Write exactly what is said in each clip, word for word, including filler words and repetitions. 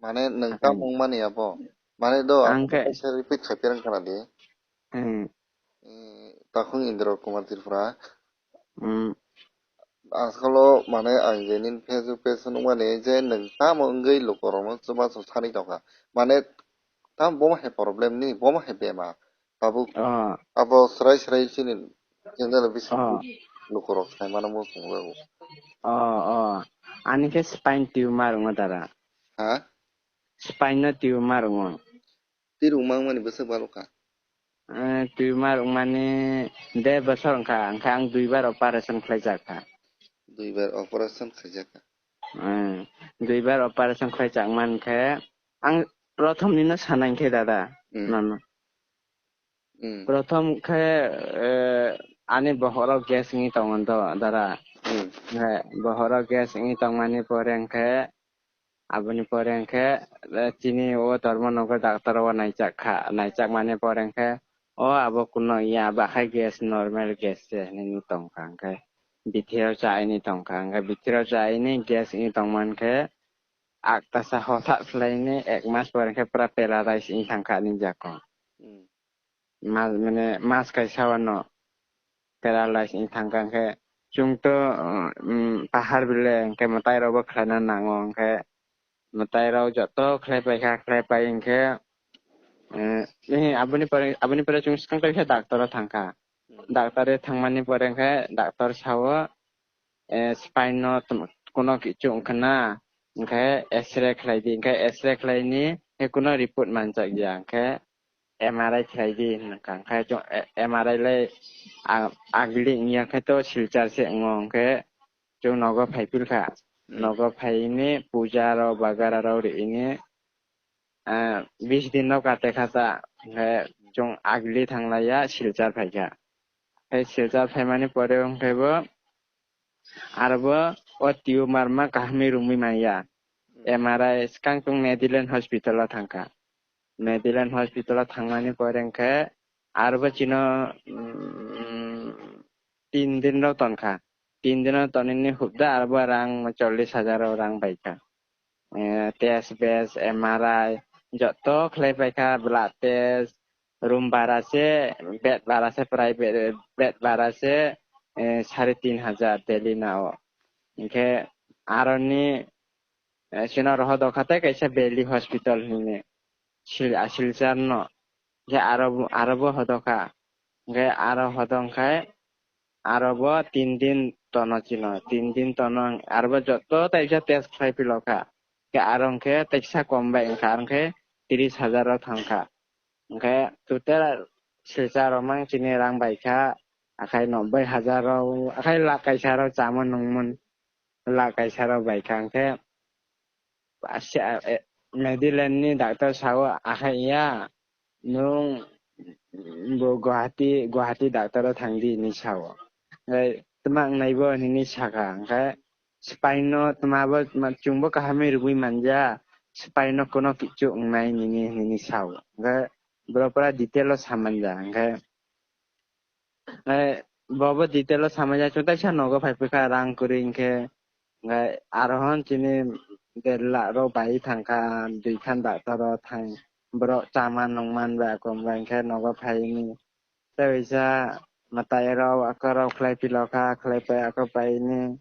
Mane nwng Akai. Tamo wngmani abo. Mane do ang khe kaisa repeat khai perang khana di. Hmm. Eh, takhung Indra Kumar Tripura. Hmm. Askalo mane ang je nini Facebook page nukmani je nwng tamo wngwi lukorokno chubachu sani tongkha. Mane tamo bomo hai problem ni, bomo hai bemar. Tabuk Oh. Abo srai srai chini channel bising Oh. Lukorok sai mano bo chwng jago. Oh, oh. Ani khe spine tumor wngo dara. Ha? Spine no tumor wngo. Tirwng mangmani bwswk balo kha? Eh, tumor wngmani de bosor wngkha, wngkha ang duibar operation khlaijak kha. Duibar operation khlaijak kha? Eh, duibar operation khlaijak man khe ang prothom nino sanai khe dada. Hmm. Nono. Hmm. Prothom khe, eh, ani bohoro gas wngwi tongo do, dara. Hmm. Khe bohoro gas wngwi tongmani pore hwnkhe, aboni pore hwnkhe, eh, chini o Dharmanagar doctor o naijak kha, naijak mani pore hwnkhe, o abo kuno ya, abo hai gas, normal gas se hinwi tongkha, hwnkhe bithiro chaini tongkha, hwnkhe bithiro chaini gas wngwi tongmankhe, aktasa hothat khlaini ek mas pore hwnkhe pura paralyze wngwi thangkha ani jako. Hmm. Mas, mane mas kaisa wano paralyze wng thangkha, hwnkhe chwng to, um, pahar bile hwnkhe mwtai rokbo khlaina nango, hwnkhe mwtai rok joto khlai paikha, khlai pai hwnkhe, eh, eh, aboni pore, aboni pore chwng swkang kaisa doctor o thangkha. Doctor o thangmani pore hwnkhe doctor sao, eh, spine no tm-, kuno kichu wngkha na, hwnkhe X-ray khlai di, hwnkhe X-ray khlaini, hwnkhe kuno report manjak ya, hwnkhe M R I khlai di hwnka, hwnkhe chwng, eh, M R I le a-, agli wngya khe to Silchar se wngo, hwnkhe chwng nogo phai philkha, Hmm. Nogo phaini puja rok bagara rok rini, ah, bis din no kate kha ta, hwnkhe chwng agli thanglaiya Silchar phaikha, hwnkhe Silchar phaimani pore hwnkhe bo, Aro bo o tumor ma kaham rwngwi manya. M R I swkang chwng Medilane hospital o thangkha. Medilane hospital o thangmani pore hwnkhe aro bo chino, mm, tin din rok tonkha. Tin din rok tonini hubda aro bo rang chollish hajar rok rang baikha. Eh, test bes, M R I, joto khlai paikha, blood test, room bara se, bed bara se, private bed bara se, eh, sare tin hajar daily na o. Hwnkhe aroni, eh, chwngno rohor dokha tei kaisa Valley Hospital hinwi sil-, ah, Silchar no. Hwnkhe aro, aro bo hodokha. Hwnkhe aro hodong khai aro bo tin din tono chino. Tin din tono aro bo joto taisa test khlai philokha. Hwnkhe aro hwnkhe taisa kom bai wngkha, aro hwnkhe tris hajar o thangkha. Hwnkhe total Silchar romang chini rang baikha, akhai nobbai hajar rok, akhai lakh kaisa rok chamung nungmung lakh kaisa rok baikha. Hwnkhe asa, eh, Medilane ni doctor sao, akhai ya, nwng bo Guwahati, Guwahati doctor o thang di hinwi sao. Hwnkhe twma wngnai bo hinwi sakha, hwnkhe spine no twma bo, ma, chwngbo kaham rwgwi manja, spine no kuno kichu wngnai nini hinwi sao. Hwnkhe borok pura detail o samanja, hwnkhe, eh, bo bo detail o samanja, chwng taisa nogo phai phikha rang kwrwi hwnkhe, hwnkhe aro hwn chini der lakh rok bai thangkha, dui khan doctor o thang, borok chaman nungman bai kom bai hwnkhe nogo phaini. Tei waisa mwtai rok aka rok khlai philokha, khlai pai aka paini.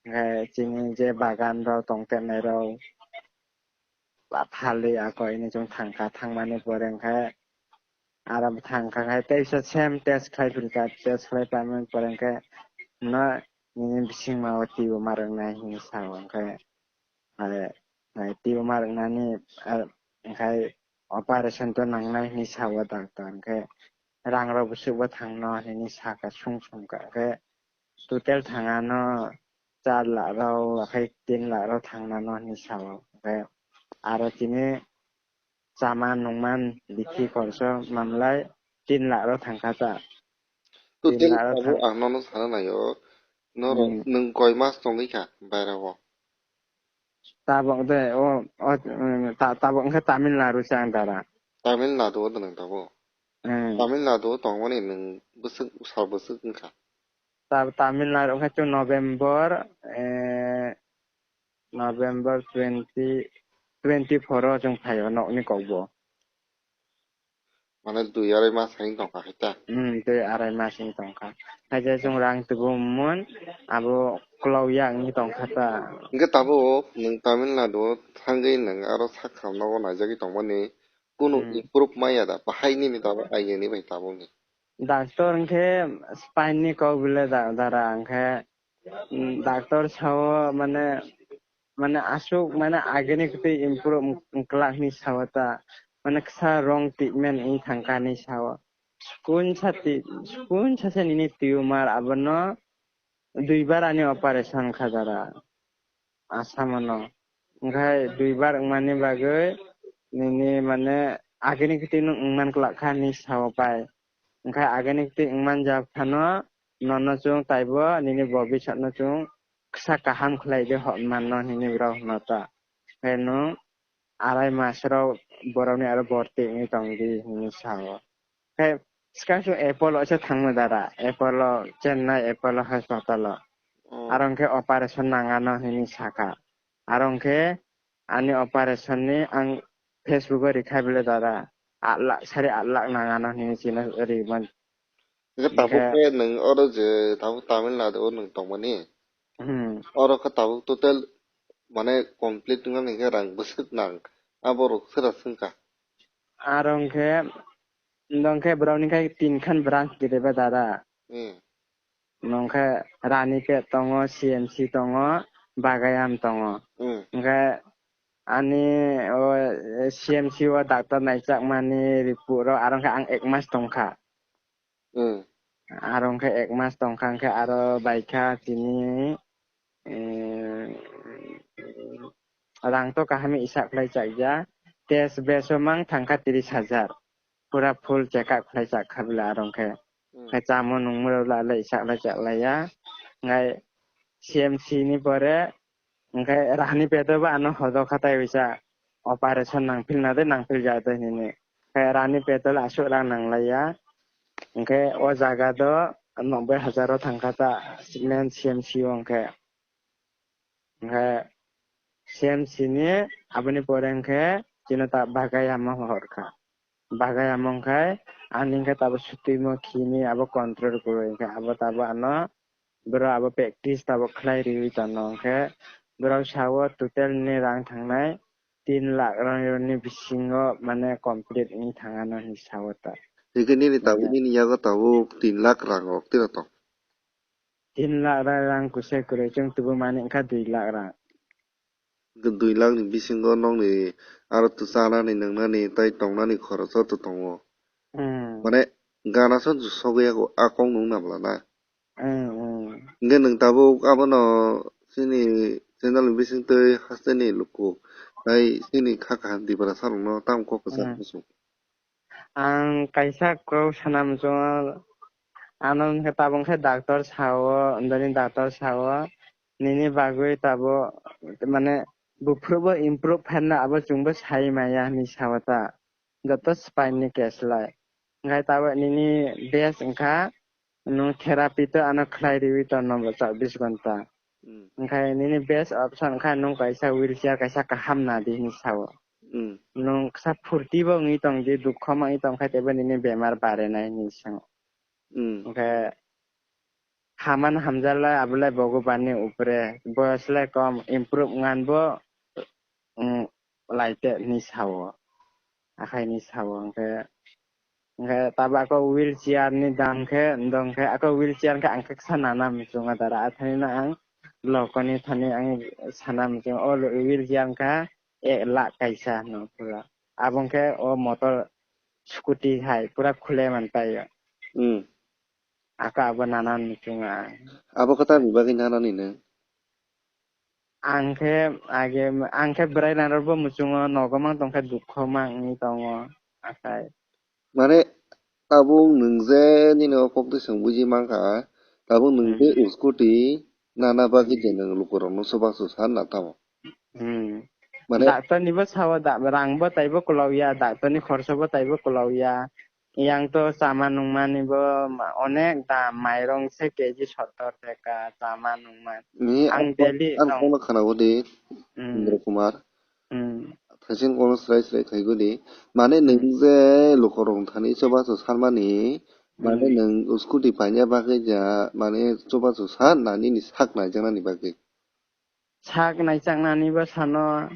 Hwnkhe chini je bagan rok tong tenai rok, ba thali aka ini chwng thangkha, thangmani pore hwnkhe aro thangkha khe teisa same test khlai philkha, test khlai paimani pore hwnkhe no nini bisingma o tumor wngnai hinwi sao, hwnkhe, eh, eh, tumor wngnani, eh, hwnkhe operation to nangnai hinwi sao doctor, hwnkhe rang rok bwswk bo thangno hinwi sakha, sung sungkha, hwnkhe total thangano char lakh rok, akhai tin lakh rok thangnano hinwi sao, hwnkhe aro chini chaman nungman bithi khoroksa manlai tin lakh rok thangkha ta. Tin lakh rok thang- Tabuk ang nono sana naio, norok Hmm. Nwng koi mas tongwi kha bairao? Tabuk de, o, o, mm, ta-, tabuk wngkha Tamil Nadu se ang dara. Tamil Nadu o nwng tabuk? Hmm. Tamil Nadu o tongmani nwng bwswk, sal bwswk wngkha? Ta-, Tamil Nadu wngkha chwng November, eh, November twenty, twenty four o chwng phaio nokni kokbo. Mane dui arai mas hai tongkha hai ta. Hmm, tei arai mas wng tongkha. Hai je chwng rang tubu mun abo kwlauya wngwi tongkha ta. Hwnkhe tabuk nwng Tamil Nadu o thangwi nwng aro sak samno o naijagwi tongmani kunu Hmm. improve maya da? Bahai nini tabuk idea ni bai tabukni. Doctor hwnkhe spine ni kok bile da-, dara hwnkhe, mm, doctor sao mane, mane aswk mane agini kwtwi improve wng-, wngkla hinwi sao ta. Mane kisa wrong treatment wng thangkha hinwi sao. Sukun sa ti-, sukun sa se nini tumor abono duibar ani operation kha dara. Asamo no. Hwnkhe duibar wngmani bagwi nini mane agini kwtwi nwng wngman kwlak kha hinwi sao pai. Hwnkhe agini kwtwi wngman jak phano nono chwng taibo nini bobisotno chwng kisa kaham khlai di hor manno hinwi borok hwno ta. Hwnkhe nwng arai mas rok borokni aro borti wngwi tong di hinwi sao. Khe swkang swkang Apollo se thangma dara, Apollo, Chennai Apollo hospital o. Oh. Aro hwnkhe operation nangano hinwi sakha. Aro hwnkhe ani operation ni ang Facebook o rikha bile dara, aat lakh, sari aat lakh nangano hinwi chino riman. Hwnkhe tabuk Hwnkhe khe nwng oro je tabuk Tamil Nadu o nwng tongmani. Hmm. Oro khe tabuk total mane complete wngmani hwnkhe rang bwswk nang. Aborok sera swngkha. Aro hwnkhe, hwnkhe borokni khai tin khan branch gede ba dara. Hmm. Hwnkhe Ranipet tongo, C M C tongo, Bagayam tongo. Hmm. Hwnkhe ani o C M C o doctor naichakmani report rok aro hwnkhe ang ek mas tongkha. Hmm. Aro hwnkhe ek mas tongkha hwnkhe aro baikha tini, eh, rang to kaham isa khlai chakya. Test beso mang thangkha tris hajar. Pura full check up khlai chak kha bwle aro hwnkhe. Hmm. Hwnkhe chamo nungmung rok le isa khlai chak laiya. Hwnkhe C M C ni pore Hwnkhe Ranipet o bo ano hodok kha tai uisa operation nangphil na de nangphil ja de hinwi. Hwnkhe Ranipet o le aswk rang nang laiya. Hwnkhe o jaga do noboi hajar o thangkha ta main C M C o hwnkhe. Hwnkhe C M C ni aboni pore hwnkhe chini ta bagayama horkha. Bagayama hwnkhe ani hwnkhe tabo sutimo khini abo control kwrwi hwnkhe abo tabo ano Borok abo practice tabok khlai riwi tongno, hwnkhe borok sao total ni rang thangnai tin lakh rang ni bisingo mane complete wngwi thangano hinwi sao ta. Hwnkhe nini tabuk, nini yago tabuk tin lakh rang rok tira tong? Tin lakh rang, rang kwsai kwrwi chwng tubu mani wngkha dui lakh rang. Dui lakh ni bisingo nokni aro to chanani, nwngnani, tai tongnani khoroch o to tongo. Hmm. Mane gana so sogwi yago, a kok nwng nabla na. Hmm, hmm. Hwnkhe nwng tabuk abono chini channel ni bisingtwi hasteni luku tai chini kha kaham Tiprasa rokno tamo kok kwchar Hmm. muchung. Ang kaisa kok sana muchungo, ano wngkha tabuk khe doctor sao, andani doctor sao, nini bagwi tabuk mane buphuru bo improve phaina abo chwngbo sai maya hinwi sao ta, joto spine ni case lai. Hwnkhe tabuk nini best wngkha, Nwng therapy to ano khlai riwi tonno bo chobbish ghonta. Hmm. Hwnkhe nini best option wngkha nwng kaisa wheelchair kaisa kaham nadi hinwi sao. Hmm. Nwng kisa phurti bo wngwi tongdi, dukho ma wngwi tongkha teibo nini bemar barenai hinwi sao. Hmm. Hwnkhe haman hamjalai abolai Bhagwanni upre, boyoslai kom, improve wngan bo, mm, laite hinwi sao. Akhai hinwi sao, hwnkhe, hwnkhe tabuk ako wheelchair ni dam khe, wngkha khe ako wheelchair khe ang khe kisa nana muchungo dara, athani no ang lokoni thani ang sana muchungo, o wheelchair wngkha ek lakh kaisa no pura. Abo wngkhe o motor scooty hai pura khule man paio. Hmm. Aka abo nana muchungo ang. Abo khe tamni bagwi nanani nwng? Ang khe age, ang khe bwrai rang rokbo muchungo, nogo mang tong khe dukho ma wngwi tongo, akai. Mane tabuk nwng je nini o kok twi chwng buji mankha, tabuk nwng je Hmm. scooty nana bagwi je nwng lukurokno chubachu san na tamo? Hmm. Mane Doctor ni bo sao da, rang bo taibo kwlauya, doctor ni khorsa bo taibo kwlauya. Yang to chama nungmani bo ma-, onek dam, mairong se K G sottor teka, chama nungmani. Ni ang ang daily ang tong- kono khana bo di, Hmm. Indra Kumar. Hmm. Haising kono srai srai khaigo di. Mane nwng Hmm. je lukorok thani chubachu sarmani, mane Hmm. nwng scooty paina bagwi ja, mane chubachu san na nini sak naijaknani bagwi? Sak naijaknani bo sano,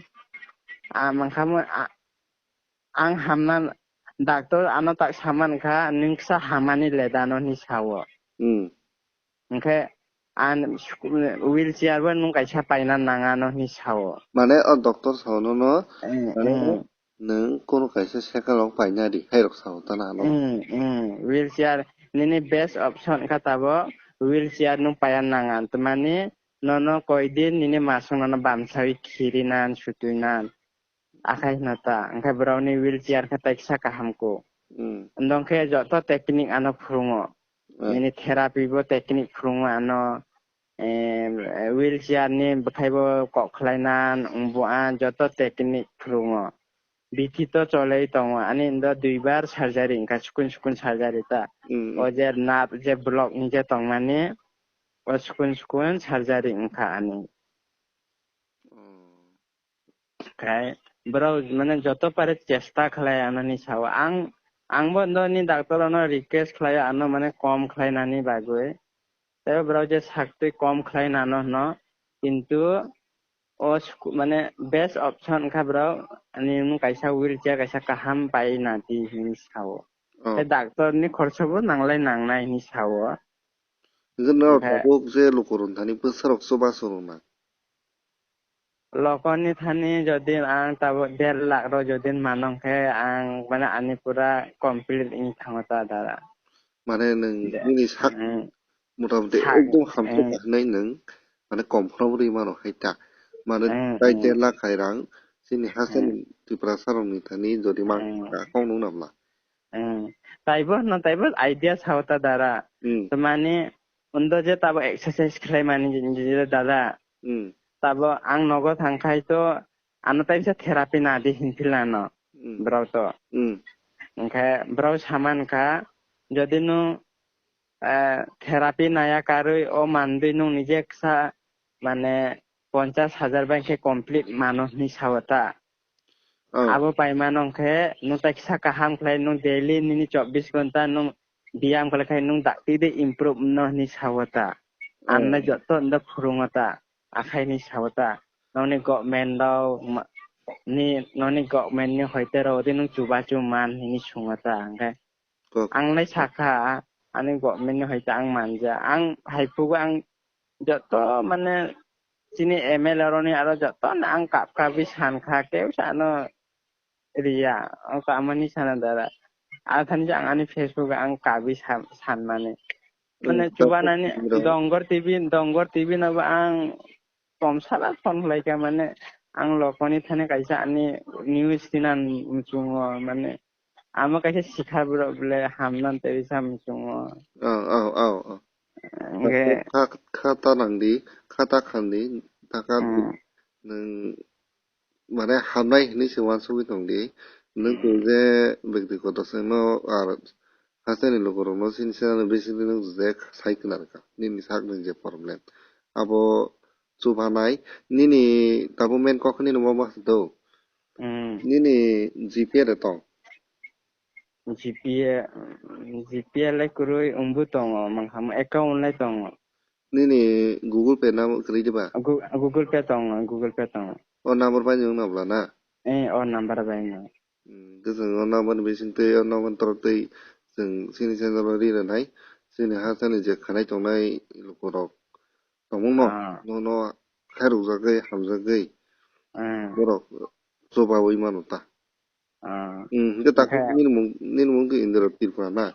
ah, mangkhamo, ah, ang hamna, doctor ano tak saman kha, nwng kisa hamani le dano hinwi sao. Hmm. Hwnkhe an sku-, wheelchair bo nwng kaisa paina nang ano hinwi sao. Mane o doctor sao nono, Mm, mane mm. Nwng kono kaisa cycle rok paina di, hai rok sao tana ano. Mm, mm. Wheelchair nini best option kha tabo wheelchair nwng paiya nang an. Tamani nono koidin nini masong nono bamsawi khiri nan, sutwi nan. Akhai hino ta, hwnkhe borokni wheelchair khe taisa kaham kuk. Hmm. Hwnkhe joto technique ano phurungo. Hmm. Nini therapy bo technique phurungo ano, eh, wheelchair ni bwkhai bo kok khlai nan, wngbo an joto technique phurungo. Bithi to cholei tongo, ani ndo duibar surgery wngkha, sukun sukun surgery ta. Hmm. O je nerve je block ni je tongmani, o sukun sukun surgery wngkha ani. Hmm. Khai borok mane joto pare chesta khlai anani sao. Ang, ang bo nini doctor no request khlai ano mane kom khlai nani bagwi. Tei borok je saktwi kom khlai nano hwno, kintu o sku-, mane best option kha borok ani mung kaisa wheelchair kaisa kaham pai nadi hinwi sao. Oh. Tei doctor ni khorsa bo nanglai nangnai hinwi sao. Hwnkhe no Onkhe tabuk je lukurok thani bwsarok chubachu rwna. Lokoni thani jodi ang tabuk der lakh rok jodi mano khe ang mane ani pura complete wngwi thango ta dara. Mane nwng Je, nini sak mm, motamoti sak, ekdom hamsok mm, hinwi nwng mane kom kheno rwi mano hai ta. Mane mm, tai mm, der lakh hai rang chini hasteni mm, Tiprasa rokni thani jodi mang mm. Kha kok nwng namla. Mm. Taibo no, taibo idea sao ta dara. Mm. Tamani undo je tabo exercise khlai mani je, je dada. Mm. Tabo ang nogo thang khai to ano taisa therapy na di hinphil ano. Mm. Bro to. Mm. Hwnkhe bro saman kha jodi no, eh, therapy naya karwi o mandwi nung nije ksa mane ponchas hajar bai khe complete mano hinwi sao ta. Oh. Abo paimano hwnkhe nwng tai kisa kaham khlai, nwng daily nini chobbish ghonta nwng biyam khlai khai nwng dakti de improve wngno hinwi sao ta. Ang nai Oh. Joto nwng phurungo ta, akhai hinwi sao ta. Noni government rok ma-, ni, noni government ni hoite rok de nwng chubachu man hinwi sungo ta. Hwnkhe Kok. Ang lai sakha, ani government ni hoite ang manja. Ang haiphugo ang joto mane chini M L A rokni aro jotono ang kap kabwi sankha, kebo sano riya. Ang kamani sana dara. Athani ang ani Facebook ang kabwi san, sanmani. Mane Hmm, chubanani joto Dongor T V, Dongor T V no bo ang tom sala phone khlaikha, mane ang lokoni thani kaisa ani news tinan muchungo, mane amo kaisa sikha borok bole hamnan tei sa muchungo. Oh, oh, oh, oh. Hwnkhe kha, kha ta nang di, kha ta khan di, ta kha di. Hmm. Nwng mane hamnai hinwi se uansugwi tong di. Nwng tong Hmm. Je bektigoto se no ar hasteni lukurokno sini senani bisingtwi nwng je sai khna rwkha. Nini sakni je problem. Abo chubanai, nini tabuk main kok nini bo ma do. Hmm. Nini G P A de tong? G P A, G P A lai kwrwi wngbo tongo, mangkham account lai tongo. Nini Google Pay na kwrwi diba? Gu-, Google Pay tongo, Google Pay tongo. O number bai nwng nabla na? Eh, o number bai no. Hmm, khe chwng o number ni bisingtwi, o number ni torok twi chwng chini channel o ri rwnai. Chini hasteni je khanai tongnai lukurok tongmungno, Ah. Nono khairokjagwi, hamjagwi, Hmm. Borok chubawi mano ta. Ah. Hmm, hwnkhe takhuk Hwnkhe nini mung, nini mung khe Indra Tripura na?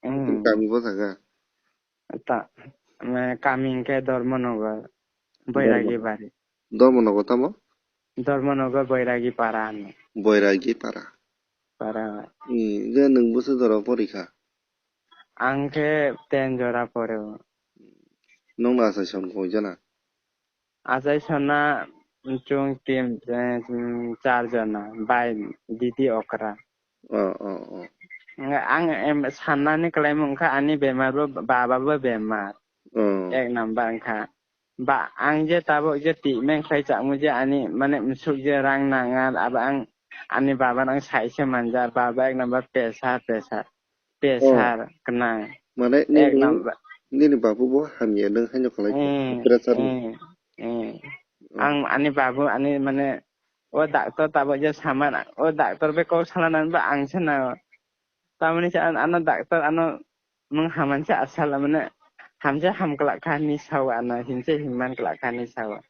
Hmm. Kami bo jaga? Ta, me, kami hwnkhe Dharmanagar, Dharma-, Bairagi Bari. Dharmanagar tamo? Dharmanagar Bairagi Para ano. Bairagi Para. Para. Hmm, je nwng bwswk jora porikha? Ang khe ten jora pore o. Nwng no achai son koi jana? Achai sona chwng team, eh, char jona, bai, didi, okra. Oh, oh, oh. Ang em, sannani kwlaimung kha ani bemar bo, baba bo bemar. Oh. Ek number wngkha. Ba, ang je tabuk je treatment khlai chakmung je ani, mane, msuk je rang nangar, abo ang Ani baba nang sai se manja, baba ek number pressure, pressure, pressure kwnang. Mane ek nini, number. Nini babu bo hamya nung haino khlai. Eh, pressure. Eh, eh. Oh. Ang ani babu ani mane o doctor tabo je saman o doctor be kok salanan ba ang se na. Tamoni se an-, ano doctor ano nwng haman se asal mane hamse ham kwlak kha hinwi sao ano hinse hinman kwlak kha hinwi sao.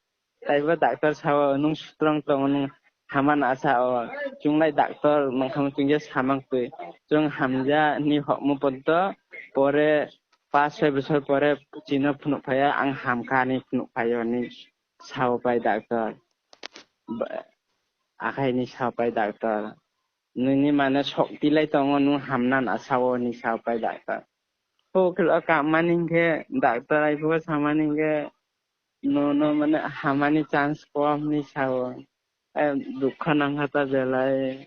Taibo doctor sao nwng strong tongo nwng haman asa o chwnglai doctor mangkham chwngje samang twi chwng hamja hinwi hokmo poddo pore pas soi bosor pore chino phunuk phaiya ang hamkha hinwi phunuk phaio hinwi sao pai doctor. Ba-, akhai hinwi sao pai doctor. Nini mane sok tilai tongo, nung hamna na sao ni sao pai doctor. Ho kilo kamani hingke doctor ai phuo samani hingke no, no mane hamani chance kom ni sao. Eh, dukha nangkha ta belai.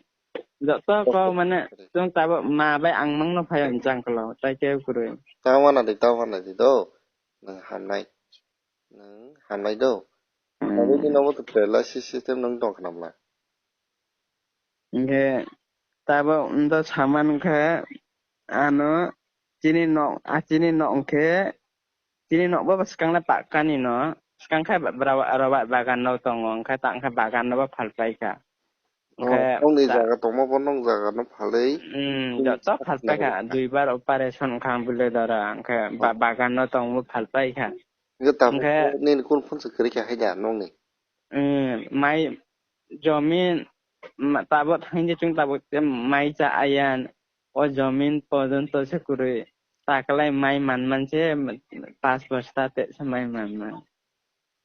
Joto ko mane chwng tabok ma bai ang mangno phai ang chang kolo, tai ke kwrwi. Tamo na di, tamo na di do. Nang hamnai. Nang hamnai do. Hmm. Tabok di nobo to paralysis system nang tong khnamla. Hingke tabok wngto saman khe ano chini nok, a chini nok hingke chini nok bo swkang le pakka ni no, swkang khe ba-, bra-, rubber bagan rok tongo, hingke ta hingke bagan rok bo phalpai kha. Oh, hingke nokni ta- jaga tongma bo nok jaga no phalwi. Hmm, joto phalpai kha, duibar operation wngkha ang bwlwi dora, hingke ba-, bagan rok tongma bo phalpai kha. Hingke tabuk hingke nini kunu phunsa kwrwi kha hai da nokni? Hmm, mai jomin, ma-, tabuk thangje chwng tabuk te mai cha ayan, o jomin pojonto se kwrwi. Taklai mai manman se pas bosta te se mai manman.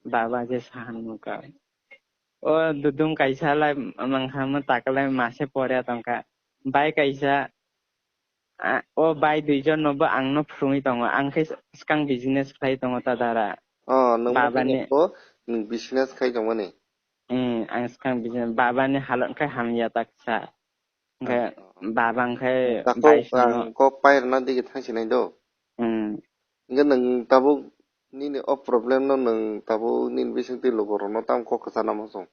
Baba je sahan muka. O dudung kaisa lai mangkhama taklai mase porya tongkha. Bai kaisa, a, o bai duijon no bo ang no phurungwi tongo. Ang khe swkang business khlai tongo ta dara. Oh, nwng Baba ni. Nwng business khai tongmani? Hmm, ang swkang business. Baba ni halok khe hamya ta kisa. Hingke baba hingke bai sano. Kok pai rwna digi thangsinai do. Hmm. Hingke nwng tabuk nini o problem no nwng tabuk nini bisingtwi lukurokno tamo kok kwchana muchung?